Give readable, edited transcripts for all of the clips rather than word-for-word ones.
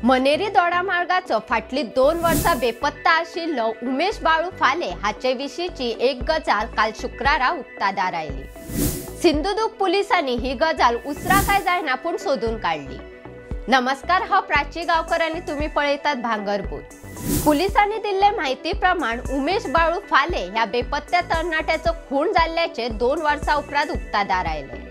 मनेरी दोडामार्गाचो फाटली 2 वर्सां बेपत्ता आशिल्लो उमेश बाळू फाले हाचे विशींची एक गजाल काल शुक्रारा उक्ताडार आयली। सिंधुदुर्ग पुलिसांनी ही गजाल उसरा काय जायना पूण सोदून काडली। नमस्कार, हांव प्राची गांवकर आनी तुमी पळयतात भांगरभूंय। पुलिसांनी दिल्ले म्हायती प्रमाण उमेश बाळू फाले ह्या बेपत्त्या तरणाट्याचो खून जाल्ल्याचे 2 वर्सां उपरांत उक्ताडार आयले।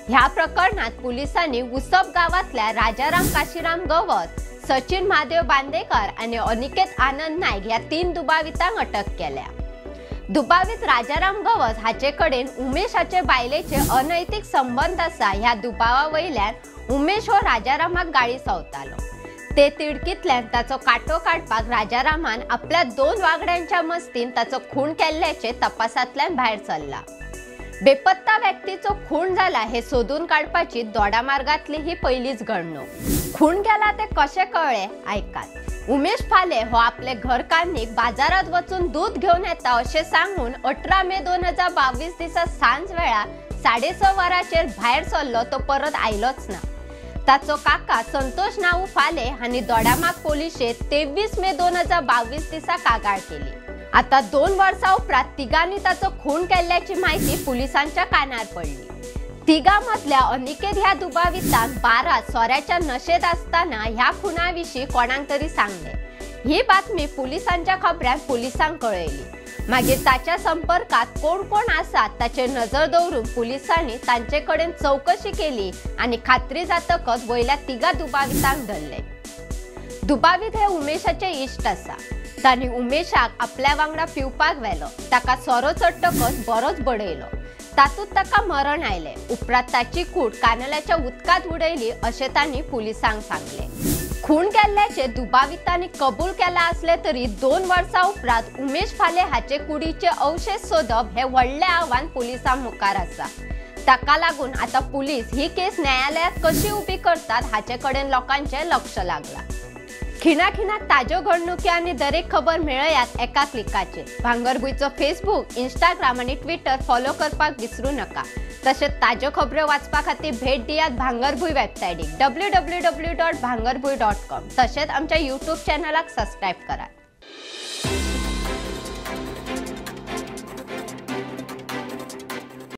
ह्या प्रकरणात पुलिसांनी उसप गांवांतल्या राजाराम काशीराम गवस, सचिन महादेव बांदेकर आणि अनिकेत आनंद नाईक ह्या 3 दुबावितांक अटक केल्या। दुबावित राजाराम गवस हाचे कडेन उमेश हाचे बायलेचे अनैतिक संबंध आसा ह्या दुबावा वयल्यान उमेश हो राजारामाक गाळी संवतालो। ते तिडकींतल्यान ताचो कांटो काडपाक राजारामान आपल्या 2 वांगड्यांच्या मस्तीन ताचो खून केल्ल्याचे तपासांतल्यान भायर सरला। बेपत्ता व्यक्तीचो खून जाला हे सोदून काडपाची दोडामार्गांतली ही पयलीच घडणूक। खून केला ते कशें कळ्ळें आयकात। उमेश फाले हो आपले घरकान्नीक बाजारात वचून दूध घेवन येता अशें सांगून 18 मे 2022 दिसा सांज वेळार 6:30 वरांचेर भायर सरलो तो परत आयलोच ना। ताचो काका संतोष नाऊ फाले हांणी दोडामार्ग पोलिशेंत 23 मे 2022 दिसा कागाळ केली। आता 2 वर्सां उपरांत तिगांनी ताचो खून केल्ल्याची म्हायती पुलिसांच्या कानार पडली। तिगां मदल्या अनिकेत ह्या दुबावितान 12 सोऱ्याच्या नशेंत आसतना ह्या खुना विशीं कोणाक तरी सांगलें। ही बातमी पुलिसांच्या खबऱ्यान पुलिसांक कळयली। मागीर ताच्या संपर्कात कोण कोण आसात ताचेर नजर दवरून पुलिसांनी तांचे कडेन चवकशी केली आनी खात्री जातकच वयल्या 3 दुबावितांक धरले। दुबावीत हे उमेशाचे इश्ट आसा। तांणी उमेशाक आपल्या वांगडा पिवपाक व्हेलो, ताका सोरो चडटकच बरोच बडयलो, तातूंत ताका मरण आयलें। उपरांत ताची कूड कानल्याच्या उदकांत उडयली अशें तांणी पुलिसांक सांगलें। खून केल्ल्याचे दुबावितांनी कबूल केला आसले तरी 2 वर्सां उपरांत उमेश फाले हाचे कुडीचे अवशेष सोदप हे व्हडलें आव्हान पुलिसां मुखार आसा। ताका लागून आतां पुलीस ही केस न्यायालयांत कशी उबी करतात हाचे कडेन लोकांचें लक्ष लागलां। खिणाखिणाक ताज्यो घडणुकी आनी दरेक खबर मेळयात एका क्लिकाचेर। भांगरभूंयचो फेसबूक, इंस्टाग्राम आनी ट्विटर फॉलो करपाक विसरू नका। तशेंच ताज्यो खबऱ्यो वाचपा खातीर भेट दियात भांगरभूंय वेबसायटीक www.bhangarbhuy.com। तशेंच आमच्या यूट्यूब चॅनलाक सबस्क्रायब करात।